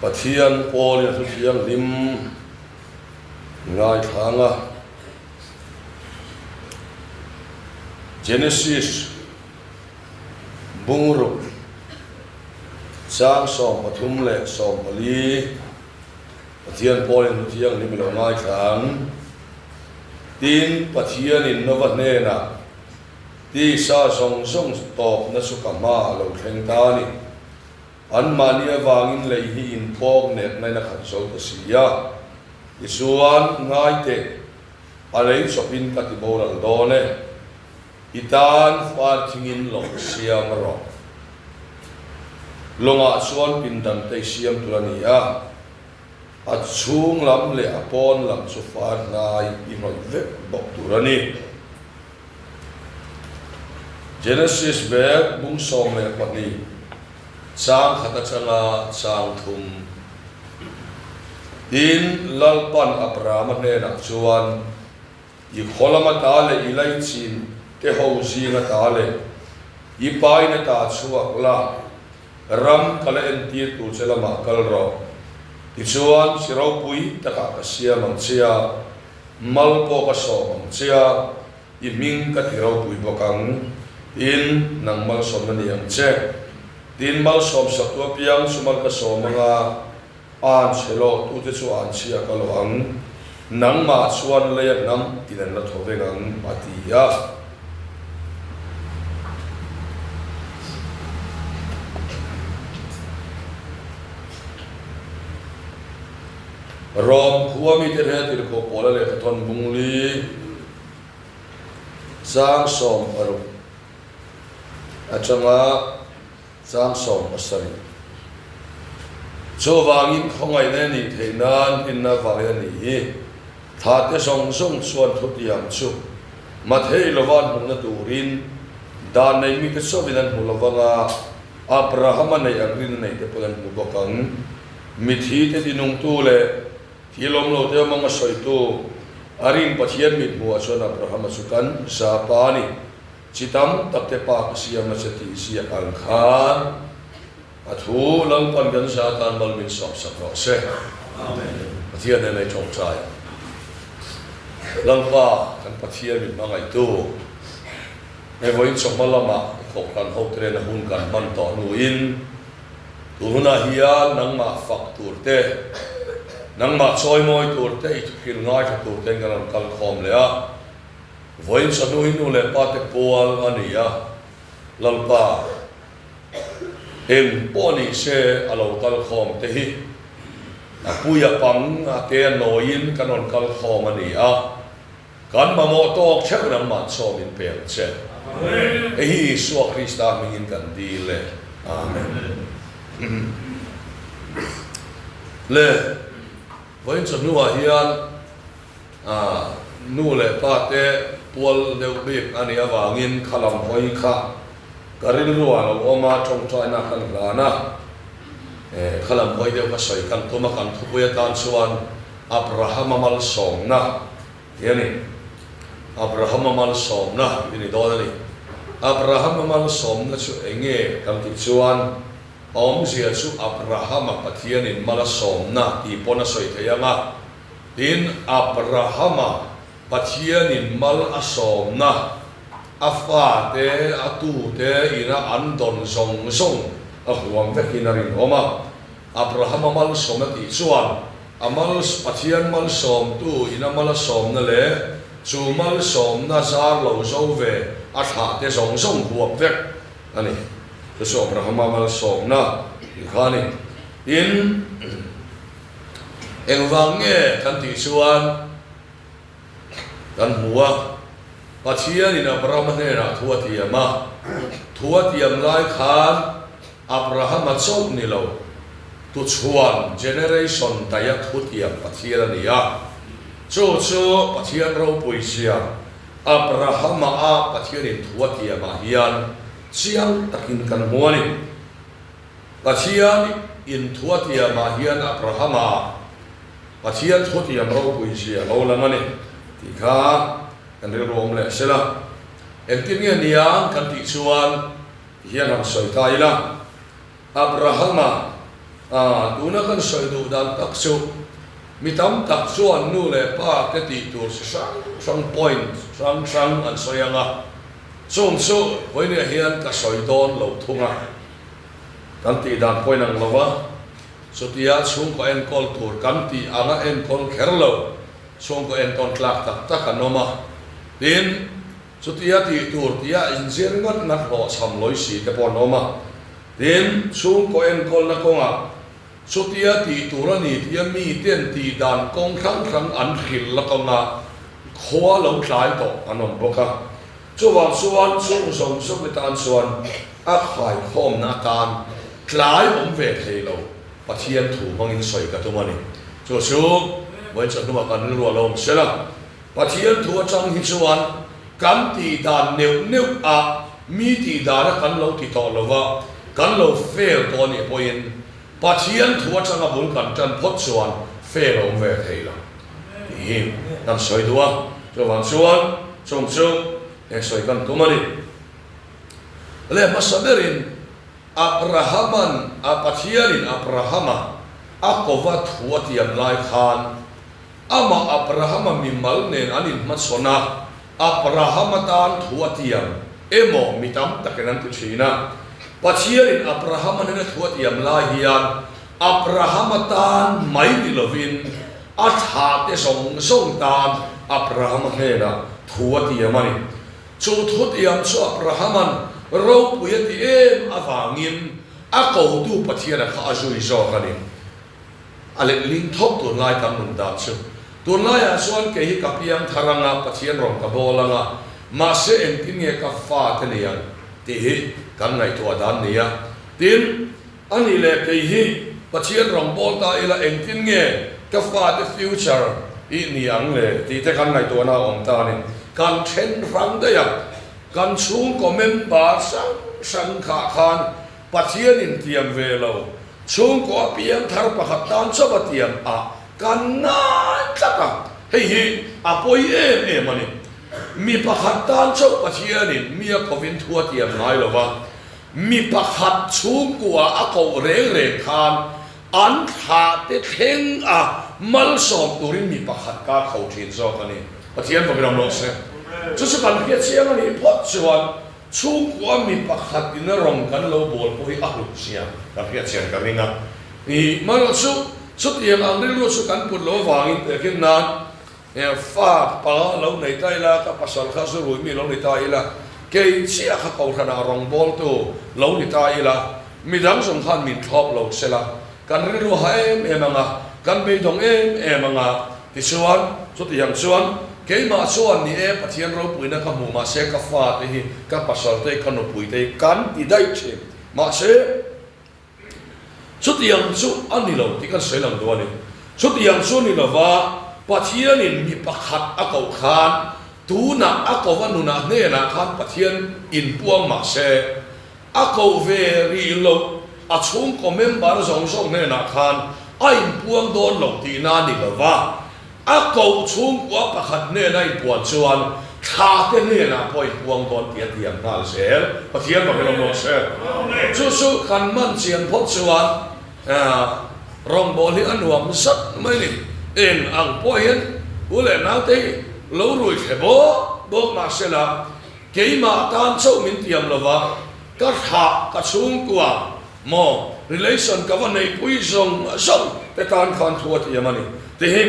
Pathian pawlin a thu thianghlim ngaithlang a. Genesis bungruk chang 13 leh 14 Pathian pawlin thu thianghlim i lo ngaithlang. Tin, Pathianin Nova hnenah, Tisa zawng zawng tawpna chu ka hmaah a lo thleng ta a ni. Anmahni avangin lei hi inpawk nekna in a khat zo ta si a. Tichuan, ngai teh, a lei chawpin ka ti boral dawn e. I tan far thingin lawng siam rawh. Lawngah chuan pindan te i siam tur a ni a. A chhung lam leh a pawn lam chu far hnai i hnawih vek bawk tur a ni. Genesis bag bung 12 chang khat atanga chang thum. Tin, Lalpan Abrahama hnenah chuan, I khaw lama ta leh i laichin te ho zinga ta leh i paina ta chhuak la, Ram ka la entir tur che lamah kal rawh. Tichuan, chi ropui takah ka siam ang che a, mal pawh ka sawm ang che a, i hming ka ti ropui bawk ang. Tin, nang malsawmna ni ang che. Tin, malsawm saktu apiang chu mal ka sawm ang a, an chhe lawh tute chu an chhia ka lawh ang. Nangmah chuan leia hnam in an la thaw veng ang, a ti a. Rom khua mite hnena tirhkoh Paula lehkha thawn bung li chang 60 atanga chang 70. Chuvangin khawngaihna nih theih nan rinna vangin a nih hi. Thate zawng zawng chuan thutiang chu Mathei lova an hmuhna turin dan nei mite chauhin an hmu lo vang a, Abrahama neih ang rinna neite pawhin an hmu bawk ang. Mithite tinungtu leh thil awm lote awm anga sawitu a rin Pathian mithmuhah chuan Abrahama chu kan za pa a ni. Chi tam takte pa ka siam a che tih ziak ang khan a thu Lalpan kan za tan mal min sawmsak rawh se. Pathian nen ei tawngtai. Lalpa kan Pathian min hmangaihtu, hei vawiin chawhma lamah kohhran hote nena hun kan hman tawh hnuin tun hunah hian nangmah fak tur te, nangmah chawimawi tur te, i thuhrilh ngaithla tur tein kan rawn kal khawm leh a. Vawiin chawhnu hi nu leh pa te pual a ni a, Lalpa eng pawh ni se a lo kal khawm te hi a pui a pang a ke a nawiin kan rawn kal khawm a ni a, kan mamawh tawk theuh nangmah chawm in pe ang che. Hei hi Isua Krista hmingin kan dil e. Amen. Le, vawiin chawhnuah hian Nu leh pa te pual deuh bik a nih avangin kha lam hawi kha ka rilru ah lo awm a, tawngtaina kan hlan a, kha lam hawi deuh ka sawi kan tum a, kan thupui atan chuan Abrahama malsawmna tih a ni. Abrahama malsawmna tih a ni dawn a ni. Abrahama malsawmna chu eng nge kan tih chuan a awmzia chu Abrahama Pathianin mal a sawmna tih pawn a sawi thei ang a, Tin, Abrahama Pathianin mal a sawmna, a fate, a tute ina an dawn zawng zawng a huam vekin a rinawm a. Abrahama malsawmna tih chuan a mal, Pathian malsawmtu ina mal a sawmna leh chu malsawmna zar lo zo ve a thlahte zawng zawng huam vek a ni. Chu chu Abrahama malsawmna tih kha a ni. Tin. Engvang nge kan tih chuan kan hmu a, Pathianin Abrahama hnenah thu a tiam a, thu a tiam lai khan Abrahama chauh ni lo, tuchhuan, generation, daia thu tiam Pathian a ni a. Chu chu Pathian ropui zia Abrahama a Pathianin thu a tiamah hian chiang takin kan hmu a ni. Pathian inthuatiamah hian Abrahama Pathian thutiam ropui zia lo lang a ni tih kha kan rilru awm leh se la. Engtin nge nia kan tih chuan ti hian han sawi ta ila. Abrahama A, tuna kan sawi duh dan tak chu mi tam tak chuan nu leh pa te tih tur chi hrang hrang point hrang hrang an sawi ang a, chung chu vawinia hian ka sawi dawn lo thung a, kan tih dan pawhin ang lo a, chutia chhungkaw enkawl tur kan tih anga enkawl kher lo chhungkaw entawn tlak tak tak an awm a, tin, Chutia tih tur tia inzir ngat ngat hlawhchham lawi si te pawh an awm a. Tin, chhungkaw enkawlna kawngah chutia tih tur a ni tia miten tih dan kawng hrang hrang an hrilh la kawnga khua lo tlai tawh an awm bawk a. Chuvang chuan chung zawng zawng atan chuan a khaikhawmna atan tlai awm ve thei lo Pathian thu hmangin sawi ka tum a ni. Chu chu vawiin chawhnuah kan rilru a lo awm sel a. Pathian thu atang hi chuan kan tih dan neuh neuh a, mi tih dana kan lo ti tawh lo va, kan lo fail tawh a nih pawhin Pathian thu atanga bul kan tan phawt chuan fail a awm ve thei lo tih hi kan sawi duh a, chuvang chuan chung chu he sawi kan tum a ni. Le hmasa berin Abrahaman a Pathianin Abrahama a kova thu a tiam lai khan Amah Abrahama mimal nen an inhmachhawn a, Abrahama tan thu a tiam emaw mi tam takin an ti thin a. Pathianin Abrahama nena thu a tiam lai hian Abrahama tan mai ni lovin a thlahte zawng zawng tan Abrahama hnenah thu a tiam a ni. Chu thu tiam chu Abrahama'n ropui a ti em avangin a kotu Pathiana kha a zui zawk a ni. A letling thawk tunlai kan nun dan chu. Tunlaiah chuan kei hi ka piang thar anga, Pathian rawn ka bawl anga, mahse engtin nge ka fa te nei ang tih hi kan ngaihtuah dan nia. Tin, a nih leh kei hi Pathian rawn bawl ta ila engtin nge ka fa te future i ni ang le tih te kan ngaihtuahna a awm ta a ni. Kan then hrang daih a, kan chhungkaw member hrang hrang khah khan Pathianin tiam ve lo, chhungkaw a piang thar pakhat tan chauh a tiam a, kan ngai tlat a, hei hi a pawi em em a ni. Mi pakhat tan chauh Pathianin mi a kovin thu a tiam ngai lo va, mi pakhat chhungkua a koh reng reng khan an thlah te thleng a malsawm turin mi pakhat ka kho thin zawk a ni. Pathian fakin awm rawh se. Chu chu kan hriat chiang a nih phawt chuan Chhungkua mi pakhat in a rawng kan lo bawl pawh hi a hlut zia kan hriat chian ka ring a. I marawh chu chutiang ang rilru chu kan put lo avangin tehkhin nan fa panga lo nei ta ila, ka pasal kha zu rui mi lo ni ta ila, kei chiah kha kohhranah rawng bawltu lo ni ta ila, midang zawng khan min thlawp lo sela, Kan rilru ha em em ang a, kan beidawng em em ang a. Tichuan, chutiang chuan, keimah chuan ni e, Pathian ropuina ka hmu, mahse ka fate hi, ka pasalte hi, ka nupuite hi kan ti daih thin. Mahse, chutiang chu a ni lo tih kan sawi lang duh a ni. Chutiang chu ni lova Pathianin mi pakhat a koh khan, tunah a kova nunah hnenah khan Pathian inpuang mahse, A koh ve rih loh, a chhungkaw member zawng zawng hnenah khan a inpuang dawn lo tihna a ni lo va, a koh chhungkua pakhat hnena inpuan chuan thla te hnenah pawh a inpuang dawn tih a tiam nghal zel. Pathian bawk in awm rawh se. Chu chu kan man chian phawt chuan rawngbâwl hi a nuam zat mai ni. Eng ang pawh hian u leh naute hi lo rui thle bawk bawk mah se la, Keimah tan chauh min tiam lo va, ka thlah ka chhungkua maw relation ka va neihpui zawng zawng te tan khan thu a tiam a ni tih hi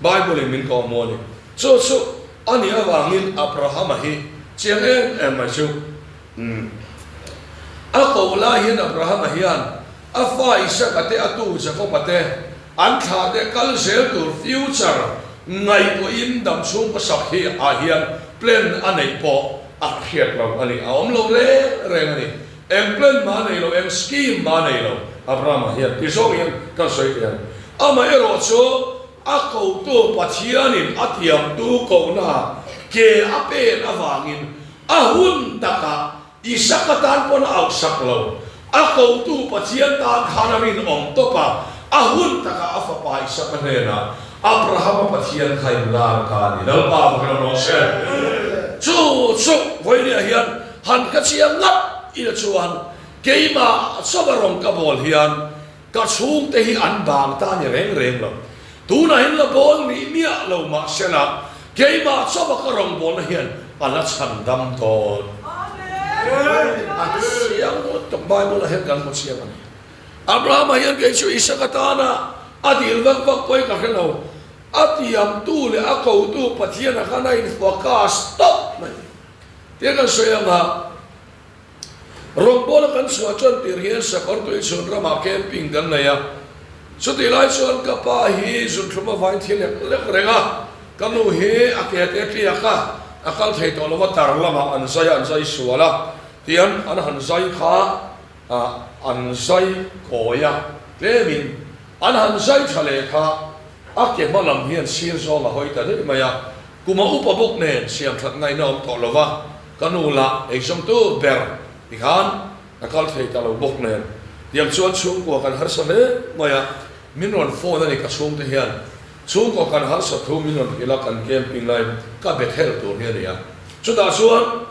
Bible in min kawhhmuh a ni. Chu chu a nih avangin Abrahama hi chiang em em mai chu a koh lai hian Abrahama hian a fa Isaka te a tu Jakoba te an thlah te kal zel tur future ngaihtuahin damchhung hmasak hi ah hian plan a neih pawh a hriat lo a ni, a awm lo reng reng a ni. Eng plan mah a nei lo, eng scheme mah a nei lo Abrahama hian ti zawng hian kan sawi thei ang. Amaherawh chu a kotu Pathianin a tiamtu kohna ke a pen avangin a hun takah Isaka tan pawn a auhsak lo. A kotu Pathian tan khan a rinawm tawp a, a hun takah a fapa Isaka hnenah, Abrahama Pathian kha in lar ka a ni. Lalpa va hlawm rawh se. Chu chu vawinia hian han ka chiang ngat ila chuan keimah chauh a rawn ka bawl hian. Ka chhungte hi an bang ta ni reng reng lo. Tunah hian la bawl rih miah lo mah sela, keimah chauha ka rawngbawlna hian a la chhan dam dawn. A chiang lutuk Bible-ah hian kan hmu chiang a ni. Abrahama hian kei chu Isaka tana a dil vak vak pawhin ka hre lo. A tiamtu leh a kotu Pathianah khan a infocus tawp mai. Tia kan sawi ang a. Rawngbawla kan chhuah chuan tir hian sakawr tui chhun ramah camping kan nei a. Chutih lai chuan ka pa hi zunthlum a vain thi lek lek reng a, ka nu hi a ke te tliak a, a kal thei tawh lo a, tar lamah an zai a, an zai sual a, tian an han zai kha an zai kawi a, tlemin an han zai tha leh kha a ke hma lam hian sir zawng a hawi ta daih mai a, kum a upa bawk nen siam that ngaihna awm tawh lo va. Ka nu lah eizawmtu ber ti khan ka kal thei ta lo bawk nen. Tiang chuan chhungkua kan harsa hle mai a, min rawn phone a ni ka chhungte hian. Chhungkua kan harsa thu min rawn hrilh a, kan camping lai ka Bethel tur hi a ni a. Chutah chuan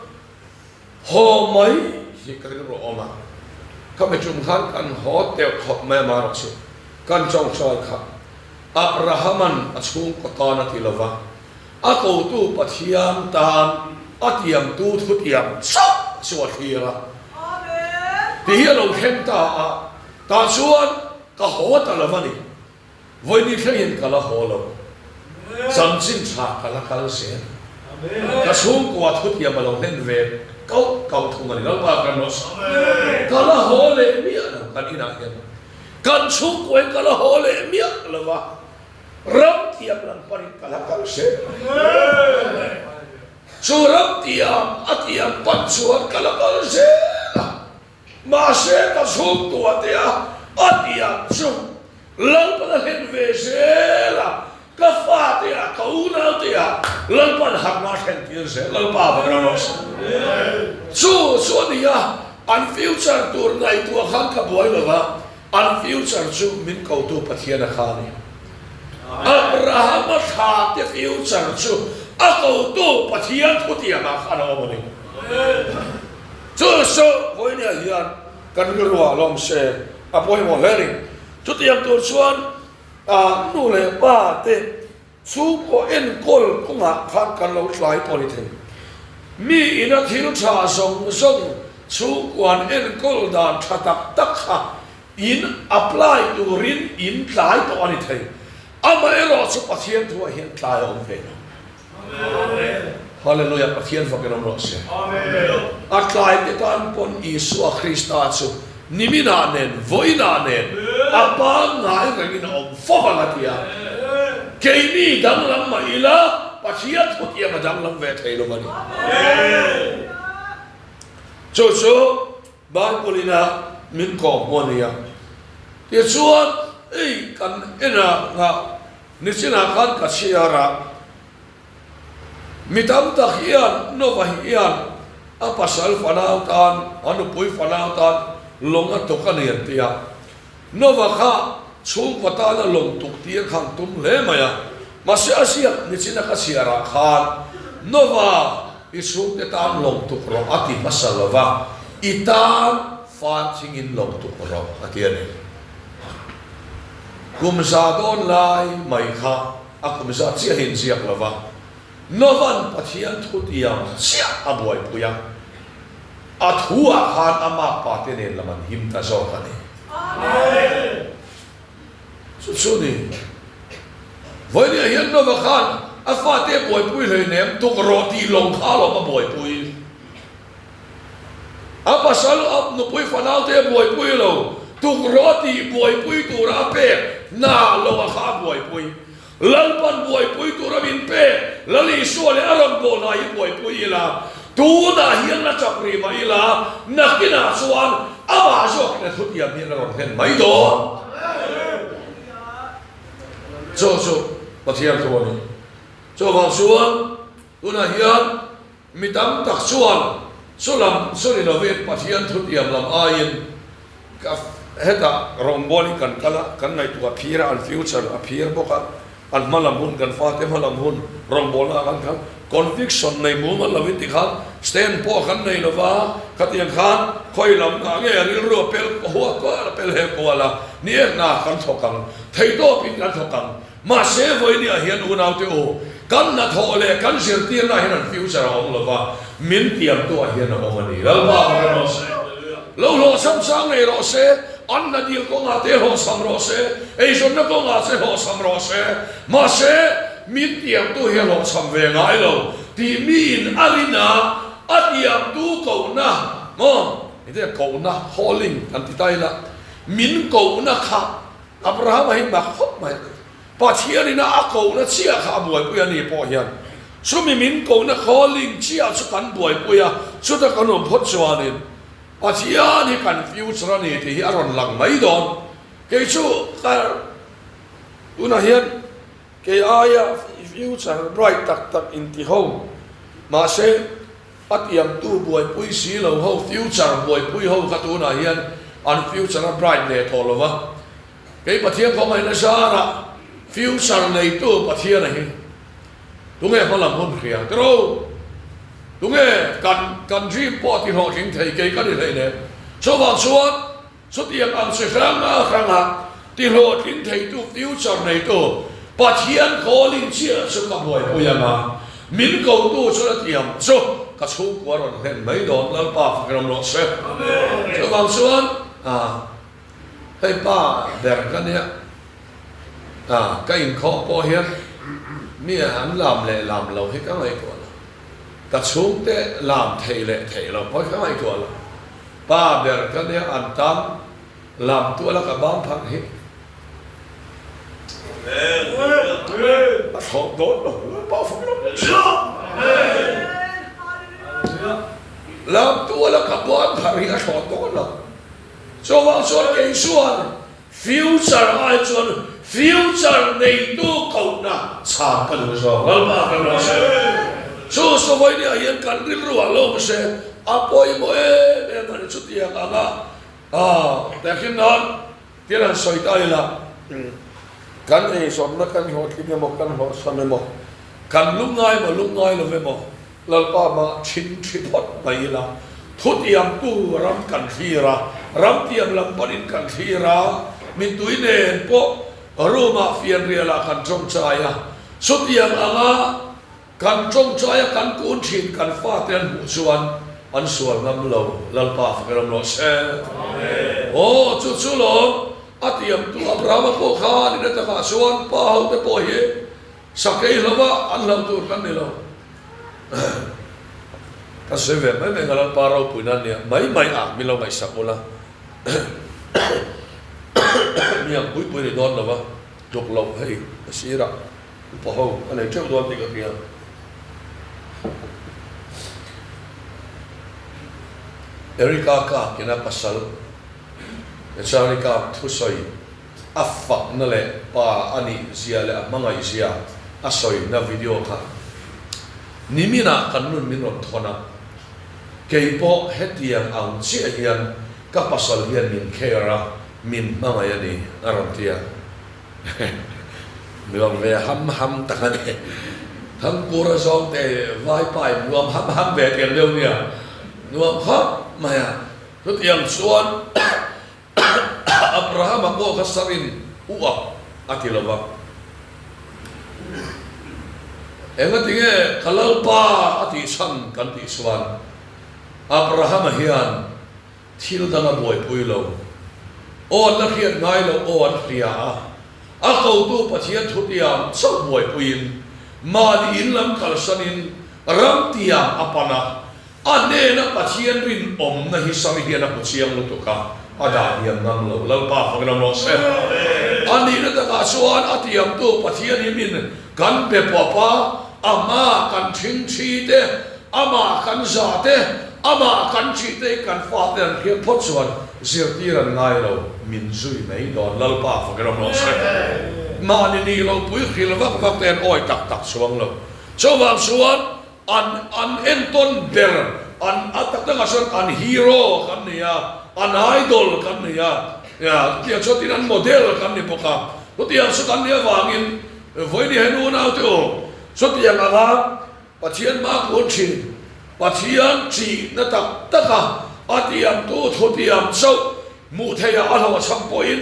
haw mai hi ka rilru a awm a, ka mi tum khan kan haw teuh khawp mai a marawh chu kan tawngtai kha Abrahaman a chhungkaw tan a ti lo va, A kotu Pathian tan a tiamtu thutiam chauh chu a thlir a. Ti hi a lo thleng ta a, tah chuan ka haw ta lo a ni. Vawini thlengin ka la haw lo. Chanchin tha ka la kal zel. Ka chhungkua thutiam a lo hlen ve kauh kauh thung a ni. Lalpa kan rawh. Ka la haw leh miah lo kan inah hian. Kan chhungkuain ka la haw leh miah lo va. Ram tiam lam panin ka la kal zel mai. Chu ram tiam a tiam pan chuan ka la kal zel a, mahse ka chhungkua te a a tiam chu Lalpan a hlen ve zel a, ka fate ah ka unau te ah Lalpan harhna a thlen tir zel, Lalpa va ram rawh se. Chu chu a ni a, an future tur ngaihtuah khan ka buai lo va, An future chu min kotu Pathian a kha a ni. Abrahama thla te future chu a kotu Pathian thutiamah khan a awm a ni. Chu chu vawinia hian kan rilruah lawm se a pawimawh hle a ni. Chutiang tur chuan nu leh pa te Chhungkaw enkawl kawngah khan kan lo tlai pawh ni thei. Mi ina thil tha zawng zawng chhungkuan enkawl dan tha tak tak kha in apply turin in tlai tawh a ni thei. Amaherawh chu Pathian thuah hian tlai a awm ve lo. Hallelujah Pathian fakin awm rawh se. A tlai te tan pawn Isua Krista chu niminah nen vawiinah nen a pangngai rengin a awm fo ang a ti a. Keini danglam mah ila Pathian thutiam a danglam ve thei lo a ni. Chu chu Bible ina min kawhhmuh a ni a. Tichuan hei kan enah nghah Nichinah khan ka chhiar a, mi tam tak hian Nova hian a pasal fanau tan, a nupui fanau tan lawng a tuk a ni an ti a. Nova kha chhungkaw tana lawng tuk tir kha an tum hle mai a, mahse a ziak nichina ka chhiarah khan Nova i chhungte tan lawng tuk rawh a ti hmasa lo va, i tan far thingin lawng tuk rawh a ti a ni. Kum za dawn lai mai kha a kum za chiahin ziak lo va, Novan Pathian thutiam chiah a buaipui a, a thu ah khan a makpa te nen lam an him ta zawk a ni. Chu chu ni. Vawinia hian Nova khan a fate a buaipui hleinem, tukrawh tih lawng kha alawm a buaipui. A pasal a nupui fanau te a buaipui lo, tukrawh a tih buaipui tura a pek na lo a kha a buaipui. Lalpan buaipui tura min pek Lal Isua leh a rawn bawh hna hi buaipui ila, tunah hian la chak rih mah ila, nakinah chuan amah zawkin a thutiam hian a rawn hlen mai dawn. Chu chu Pathian thu a ni. Chuvang chuan tunah hian Mi tam tak chuan chu lam chu ni lovin Pathian thutiam lam aiin ka hetah rawngbawlin kan kal a, kan ngaihtuah a phir a, an future a phir bawk a, an hma lam hun, kan fate hma lam hun rawngbawlna ah khan khan conviction nei mumal lovin tikhan Stand pawh kan nei lo va, khatiang khan khawi lam nghah nge rilru a pel huah kual a pel he kual a, ni e hna kan thawk ang, theihtawpin kan thawk ang. Mahse vawinia hian unaute u, kan hnathawh leh kan zirtirna hian an future a awm lo va, min tiamtuah hian a awm a ni. Lalpa ka hre rawh se. Lo hlawhchham chang nei rawh se, an hna dil kawngah te hlawhchham rawh se, eizawnna kawngah che hlawhchham rawh se. Mahse min tiamtu hi a hlawhchham ve ngai lo tih miin a rin a, a tiamtu kohna maw, engtin nge kohna, calling, kan ti ta ila, min kohna kha Abrahama hi mak khawp mai. Pathianin a a kohna chiah kha a buaipui a ni pawh hian chumi min kohna calling chiah chu kan buaipui a, chuta kan awm phawt chuanin Pathian hi kan future a ni tih hi a rawn lang mai dawn. Kei chu ka tunah hian kei aia future bright tak tak inti ho mahse A tiamtu buaipui si lo ho, future buaipui ho kha tunah hian an future a bright leh tawh lo va. Kei Pathian khawngaihna zarah future neitu Pathiana hi tunge hma lam hun hria tiro? Tunge kan kan dream pawh ti hlawhtling thei kei ka ni hleinem. Chuvang chuan Chutiang ang chi hrang hranga tihlawhtling theitu future neitu Pathian calling chiah chu ka buaipui ang a, min kotu chuan a tiam chu ka chhungkua rawn hlen mai dawn Lalpa fak ram rawh se. Chuvang chuan hei pa ber ka nia ka inkhawm pawh hian mi an lam leh lam lo hi ka ngaihtuah lo, ka chhungte lam theih leh theih lo pawh hi ka ngaihtuah lo. Pa ber ka nia an tan lam tuala ka ban phak hi a thlawp dawn lo Lalpa fak lam lam tuala ka ban phak hi a thlawp dawn lo chuvang chuan kei chuan future ai chuan future neitu kohna chhan ka duh zawk Lalpa ka rawh se. Chu sawi nia hian kan rilru ah lo se a pawimawh em em a ni chutiang anga tehkhin nan thil han sawi ta ila kan eizawnna kan hlawhtling emaw kan hlawhchham emaw kan lungngai emaw lungngai lo emaw Lalpa mah thin thi phawt mai ila, thutiamtu ram kan thlir a, ram tiam lam panin kan thlir a, mittui nen pawh room-ah fianrialah kan tawngtai a, chutiang anga kan tawngtai a kan kun thin kan fate an hmuh chuan an sual ngam lo, Lalpa fak ram rawh se. Aw, chu chu lawm, a tiamtu Abrahama pawh khan in a takah chuan pa hote pawh hi Sakei hlauha an hlauh tur kan ni lo. Ka sawi ve mai mai nga Lalpa ropuina nia mai mai a min lo ngaihsak ula. Mi ang pui pui ni dawn lova tluk loh hei ka sirah upa ho a nei teuh dawn tih ka hria. Erica ka kina pasal Echarika thusawi A fakna leh pa a nih zia leh a hmangaih zia a sawina video kha niminah kan nun min rawn thawn a, kei pawh hetiang ang chiah hian ka pasal hian min care a, min hmangaih a ni a rawn ti a. Nuam ve ham ham tak a ni. Thangkura zawng te vaipa in nuam ham ham ve tiang deuh nia, nuam khawp mai a. Chutiang chuan Abrahama pawh kha sarin u a a ti lo va. Engatinge ka Lalpa a tih chhan kan tih chuan Abrahama hian thil dang a buaipui lo. Aw an la hriat ngai loh aw an hria a, a kotu Pathian thutiam chauh buaipuiin mahni in lam kalsanin ram tiam a pan a, A hnena Pathian rinawmna hi Sari hian a hmu chiang lutuk a, a dah hniam ngam lo. Lalpa fak ram rawh se. A nihna takah chuan a tiamtu Pathian hi min kan be pawp a, amah kan thingthi te, amah kan za te, amah kan ṭih te hi kan fate an hriat phawt chuan zirtir an ngai lo, min zui mai dawn. Lalpa fak ram rawh se. Mahni nih lo pui hril vak vak te an awi tak tak chuang lo. Chuvang chuan An an entawn ber, an a tak takah chuan an hero kan ni a, an idol kan ni a, chutiang chuan tin an model kan ni bawk a. Chutiang chu kan nih avangin vawiin hi henu naute aw, chutiang anga Pathian hma kun thin. Pathian ṭihna tak taka a tiamtu thutiam chauh hmuh theiha a hlawhchham pawhin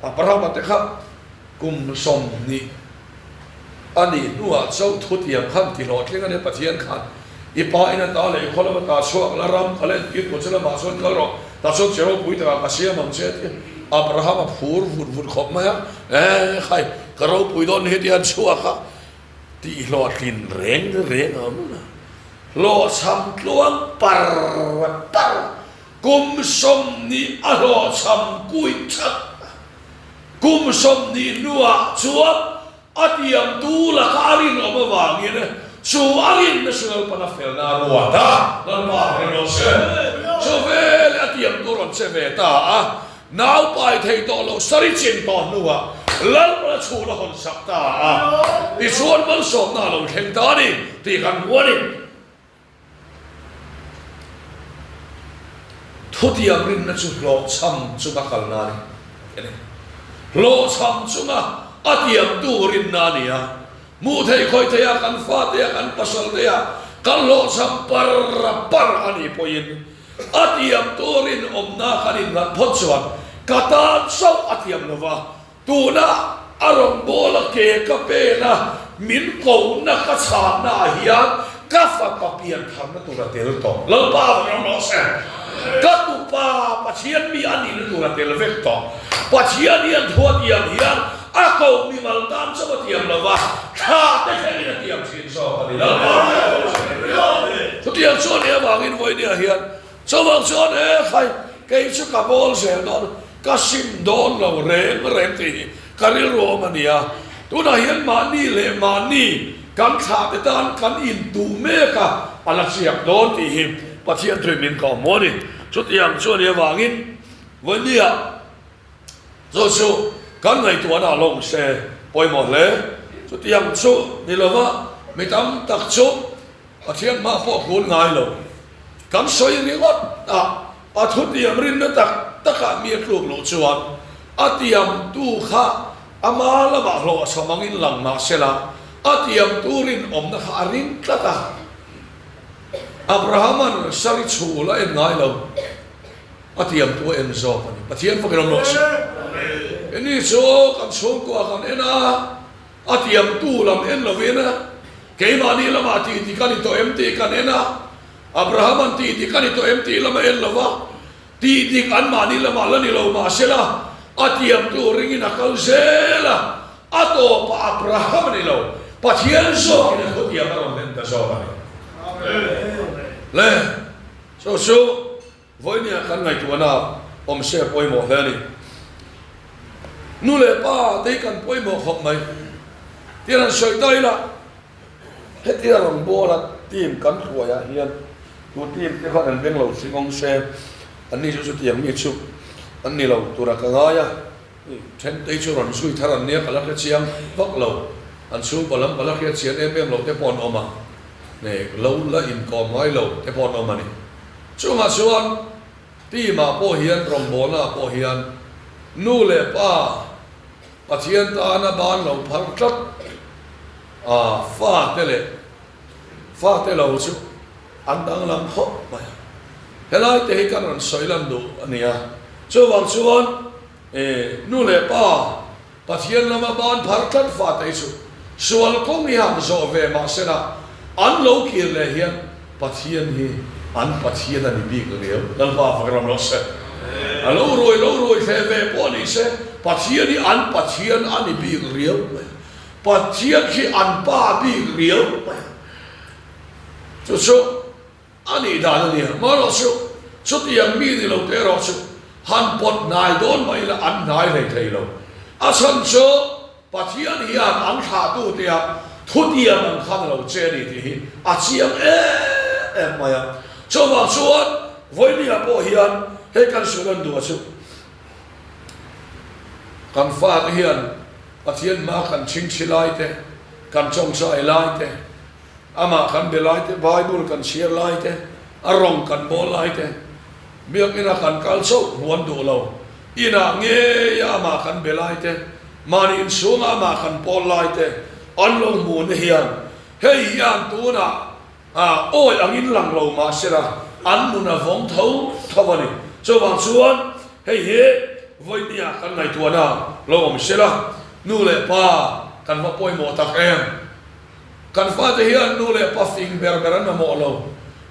Abrahama te kha kum 20 a nih hnuah chauh thutiam khan tihlawhtling a ni. Pathian khan i pa in ata leh i khaw lam ata chhuak la, ram ka la entir tur che lamah chuan kal rawh, tah chuan che ropui takah ka siam ang che a ti a. Abrahama phur vut vut khawp mai a, E khai, ka ropui dawn ni heti an chhuak a, Tihhlawhtlin reng reng a awm lo. Hlawhchham tluang par par kum 20 a hlawhchham kui that a. Kum 20 hnuah chuan a tiamtu laka a rinawm avangin chu a rinna chu Lalpan a felna a ruat a, Lalpa a rin rawh se. Chu veleh a tiamtu rawn che ve ta a. Nau pai thei tawh lo sari chin tawh hnuah Lalpana chhun a hawn sak ta a, tichuan malsawmna a lo thleng ta a ni tih kan hmu a ni. Thutiam rinna chu hlawhchham chunga kalna a ni. Hlawhchham chunga a tiamtu rinna a ni a, hmuh theih khawih theiha kan fatea kan pasaltea kan hlawhchham par par a nih pawhin A tiam turin awmna kan innghat phawt chuan ka tan chauh a tiam lo va, tuna a rawngbawla ke ka pen a, min kohna ka chhanna ah hian ka fapa pian tharna tur a tel tawh. Lalpa va ram rawh se. Ka tupa Pathian mi a nihna tur a tel vek tawh. Pathian hian thu a tiam hian a ko mimal tan chauh a tiam lo va, thla te thlengin a tiam thin zawk a ni. Lalpa va ram rawh se. Chutiang chuan nih avangin vawinia hian chuvang chuan he khai kei chu ka bawl zel dawn, ka sim dawn lo reng reng tih hi ka rilru awm a ni a. Tunah hian mahni leh mahni kan thlah te tan kan intuh mek a, a la chiak dawn tih hi Pathian thuin min kawm maw a ni. Chutiang chuan nih avangin vawinia Chu chu kan ngaihtuahna a lawng se pawimawh hle. Chutiang chu ni lova mi tam tak chu Pathian hma pawh kun ngai lo. Kan sawi ringawt a, a thutiam rinna tak takah mi a tluk loh chuan a tiamtu kha ama lamah hlawh a chham angin lang mah sela, a tiamtu rinawmna kha a ring tlat a. Abrahama'n sari chhul a en ngai lo. A tiamtu a en zawk a ni. Pathian fakin awm rawh se. Ini chu kan chhungkua kan en a, a tiamtu lam en lovin keimahni lamah tih dik a ni tawh em tih kan en a, Abraham an tih dik a ni tawh em tih lam a en lo va, tih dik anmahni lamah la ni lo mahsela a tiamtu ringin a kal zel a, a tawpah Abraham a ni lo, Pathian zawkin a thutiam a rawn en ta zawk a ni. Le, chu chu. Vawinia kan ngaihtuahna awm se a pawimawh hle a ni. Nu leh pa te hi kan pawimawh khawp mai. Tian han sawi ta ila, hetia rawngbawla team kan hruaiah hian tu team te khan an beng lo hring awm se, anni chu chutiang mi chu an ni lo tura ka ngai a. Then te hi chu rawn zui thar an nia, ka la hre chiang vak lo. An chhungkaw lam ka la hriat chian em em lo te pawh an awm a, lo la inkawm ngai lo te pawh an awm a ni. Chungah chuan team-ah pawh hian rawngbawlnaah pawh hian nu leh pa Pathian tana ban lo phar tlat a, fate leh fate lo chu an danglam khawp mai a. Helai te hi kan rawn sawi lan duh a ni a. Chuvang chuan nu leh pa Pathian lama ban phar tlat fate hi chu sual kawng hi han zawh ve mah sela an lo kir leh hian Pathian hi an Pathian a ni bik riau. Lalpa fak ram rawh se. A lo ruai lo ruai thleh ve pawh ni se Pathian hi an Pathian a ni bik riau mai a. Pathian khi an pa bik riau mai a. Chu chu. A nih dan a nia, marawh chu chutiang mi ni lo te erawh chu han pawt hnai dawn mah ila an hnai hlei thei lo. A chhan chu Pathian hian an thlahtu tea thutiam ang khan a lo che a ni tih hi a chiang em em mai a. Chuvang chuan vawinia pawh hian hei kan sual an duh a chu kan fate hian Pathian hma kan chhingchhi lai te, kan chawngchai lai te, Amah kan be lai te, Bible kan chhiar lai te, a rawng kan bawl lai te, biakina kan kal chauh hmu an duh lo. Inah ngeia amah kan be lai te, mahni inchhunga amah kan pawl lai te an lo hmu na hian hei hian tunah. A awi angin lang lo mah sela, an nun a vawng tho tho a ni. Chuvang chuan hei hi vawinia kan ngaihtuahna lo awm sela, nu leh pa kan va pawimawh tak em? Kan fate hian nu leh pa fing ber ber an mamawh lo.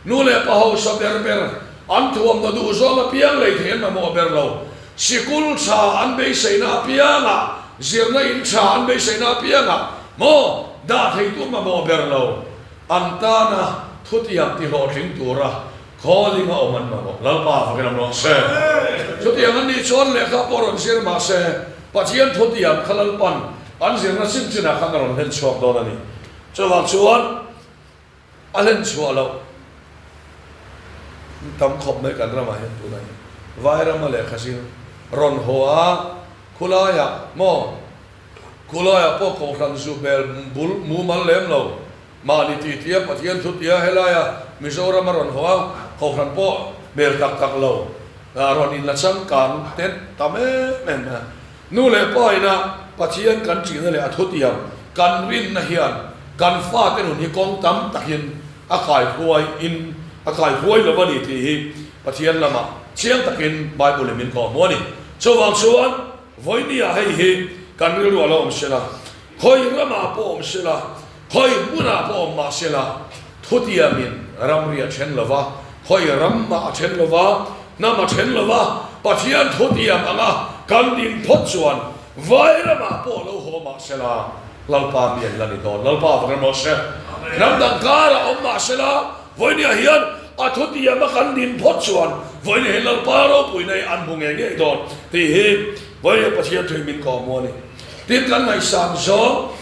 Nu leh pa hausa ber ber an thuamhnaw duh zawng apiang lei thei an mamawh ber lo. Sikul tha an beiseina apiangah, zirna in tha an beiseina apiangah maw dah theitu an mamawh ber lo. An tana thutiang tihlawhtling tura calling a awm an mamawh. Lalpa fakin awm rawh se. Chutiang an nih chuan lehkha pawh rawn zir mah se, Pathian thutiang kha Lalpan an zirna chin chinah khan a rawn hlen chhuak dawn a ni. Chuvang chuan a hlen chhuah loh tam khawp mai kan ramah hian tunah hian Vairama lehkha zir rawn haw a, khulaiah maw Khulaiah pawh kohhran zu hmel bul mumal lem lo. Mahni tih tia Pathian thu tia helaia Mizoram a rawn haw a, kohhran pawh hmel tak tak lo rawn inla changkang te tam em em a. Nu leh pa ina Pathian kan ṭihna leh a thutiam kan rinna hian kan fate nun hi kawng tam takin a kaihruai in a kaihruai lo a ni tih hi Pathian lamah chiang takin Bible in min kawhhmuh a ni. Chuvang chuan Vawinia hei hi kan rilru a lo awm sela, khawi ramah pawh awm sela, khawi hmunah pawh awm mah sela, thutiamin ramri a then lo va, khawi ram mah a then lo va, hnam a then lo va, Pathian thutiam anga kan din phawt chuan vai ramah pawh lo haw mah sela, Lalpa mi an la ni dawn. Lalpa vak emaw se, hnam dang karah awm mah sela, Vawinia hian a thutiam a kan din phawt chuan vawinia hian Lalpa ropuina hi an hmu ngei ngei dawn tih hi vawinia Pathian thui min kawhhmuh a ni. Tin, kan ngaihsan zawng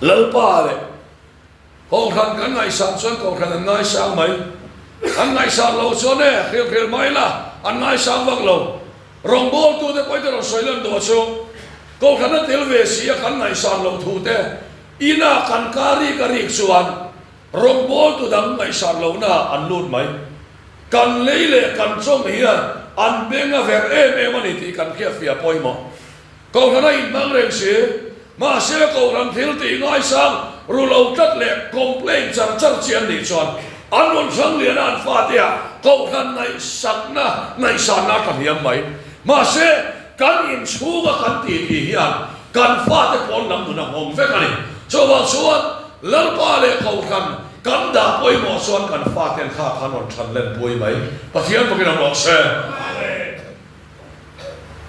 Lalpa leh Kohhran kan ngaihsan chuan Kohhran an ngaisang mai. An ngaihsan loh chuan e, hril hril mai la, an ngaisang vak lo. Rawngbawltute pawhin ka rawn sawi lan duh a chu Kohhran a tel ve si a kan ngaihsan loh thu te ina kan ka rik a rik chuan Rawngbawltu dang ngaihsan lohna an lut mai. Kan lei leh kan chawm hian an beng a verh em em a ni tih kan hriatfiah pawimawh. Kohhran a inhmang reng si. Mahse kohhran thil tih ngaisang ru lo tlat leh complain char char chi an nih chuan an rawn hrang lian a an fate ah kohhran ngaihsakna ngaihsanna a tla hliam mai. Mahse kan inchhunga kan tih tih hian kan fate pawn lam nun a nghawng vek a ni. Chuvang chuan Lalpa leh Kohhran kan dah pawimawh chuan kan faten kha khan rawn than len pui mai. Pathian bawkin a rawh se.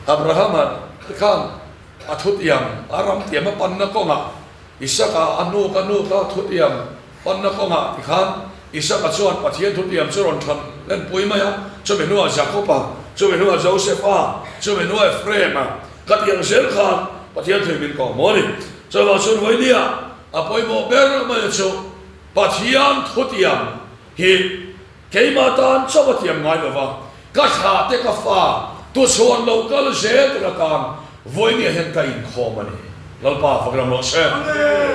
Abrahama te khan a thutiam, a ram tiam a panna kawngah Isaka a hnuk a hnuk a thutiam panna kawngah ti khan Isaka chuan Pathian thutiam chu rawn than len pui mai a, chumi hnuah Jakoba, chumi hnuah Josefa, chumi hnuah Ephraim-a ka tiang zel khan Pathian thui min kawh maw ni. Chuvang chuan vawinia a pawimawh ber mai chu Pathian thutiam hi keimah tan chauh a tiam ngai lova, ka thlah te ka fa tuchhuan lo kal zel tur atan vawinia hian ka inkhawm a ni. Lalpa fak ram rawh se.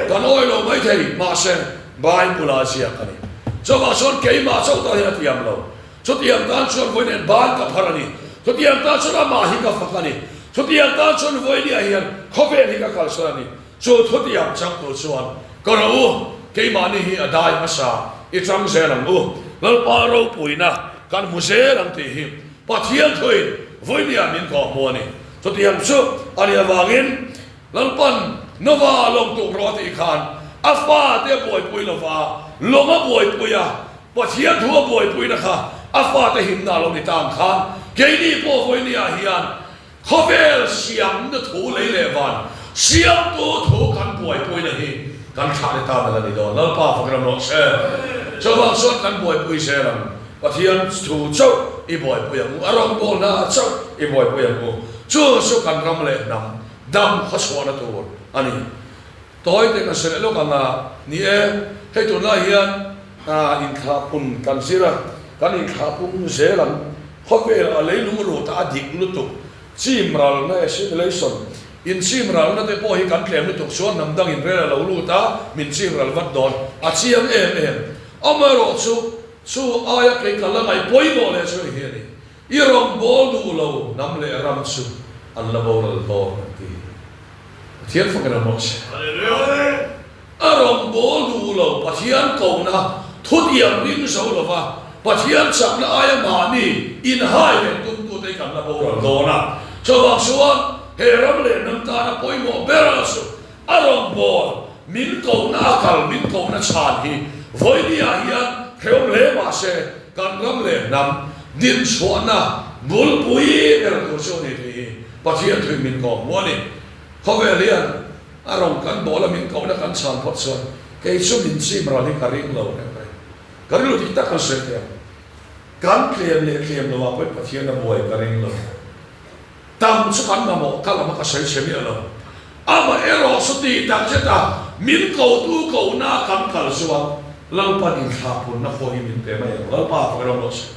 Kan awi lo mai thei, mahse Bible ah ziak a ni. Chuvang chuan keimah chauh tan hian a tiam lo. Chutiang tan chuan vawiin ban ka phar a ni. Chutiang tan chuan amah hi ka fak a ni. Chutiang tan chuan vawinia hian khawvel hi ka kalsan a ni. Chu thutiang chang tur chuan ka ro u, keimahni hi a dai hmasa i chang zel ang u. Lalpa ropuina kan hmu zel ang tih hi Pathian thuin vawinia min kawhhmu a ni. Chutiang chu a nih avangin Lalpan Nova lawng tuk rawh a tih khan a fate a buaipui lova, lawng a buaipui a, Pathian thu a buaipuina kha a fate himna a lo ni ta ang khan keini pawh vawinia hian khawvel siamna thu lei leh van siamtu thu kan buaipuina hi kan thlah ni tan a la ni dawn. Lalpa fak ram rawh se. Chuvang chuan kan buaipui zel ang. Pathian thu chauh i buaipui ang u, a rawngbawlna chauh i buaipui ang u. Chu chu kan ram leh hnam dam khawchhuahna tur a ni. Tawi te ka hre leh lawk ang a, ni e, hei tunlai hian inthlahpun kan zir a, kan inthlahpung zel ang. Khawvel a leilung rut a dik lutuk, chim ralna assimilation, in chim ralna te pawh hi kan tlem lutuk chuan hnam dangin rel a lo lut a, min chim ral vat dawn a chiang em em. Amaherawhchu, chu aia kei ka la ngaih pawimawh leh chu hei hi a ni. I rawngbâwl duh lo hnam leh ram chu an la boral dawn an ti. Pathian fakin a mawh che. A rawngbâwl. bawl duh lo, Pathian kohna thutiam ring zo lova Pathian chakna aia mahni inhai leh tumtute hi kan la boral dawn a. Chuvang chuan he ram leh hnam tana pawimawh ber chu a rawngbâwl min kohna a kal min kohna chhan hi vawinia hian hrehawm hle mah se kan ram leh hnam dinchhuahna bulpui ber tur chu a ni tih hi Pathian thuin min kawm hmu a ni. Khawvel hian a rawn kan bawl a min kohna kan chhan phawt chuan kei chu min chim ral hi ka ring lo reng reng. Ka rilru dik tak kan sawi thei ang. Kan tlem leh tlem lo ah pawhin Pathian a buai ka ring lo. Tam chu kan mamawh ka lam a ka sawi chhe miah lo. Amah erawh chu tih tak zet a min kotu kohna kan kal chuan Lalpan inthlahpunna khua hi min pe mai ang. Lalpa fak ram rawh se.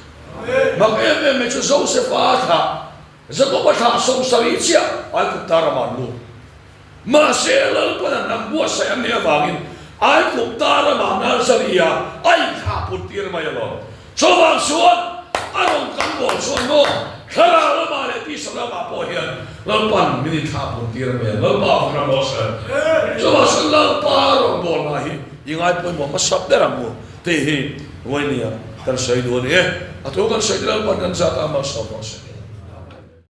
Mak em em mai chu Josefa thlah Jakoba thlah 70 chiah Aigupta ramah an lut. Mahse, Lalpan an ram buatsaih an nih avangin Aigupta ramah Nazaria a inthlah put tir mai alawm. Chuvang chuan a rawn kan bawl chuan maw thlarau lamah leh tisa lamah pawh hian Lalpan min inthlah put tir mai ang. Lalpa vang ram rawh se. Chuvang chuan Lalpa rawn bawlna hi i ngaipawimawh hmasa ber ang u tih hi Vawinia kan sawi duh a ni e. A thu kan sawi te Lalpan kan zat a, malsawm rawh se.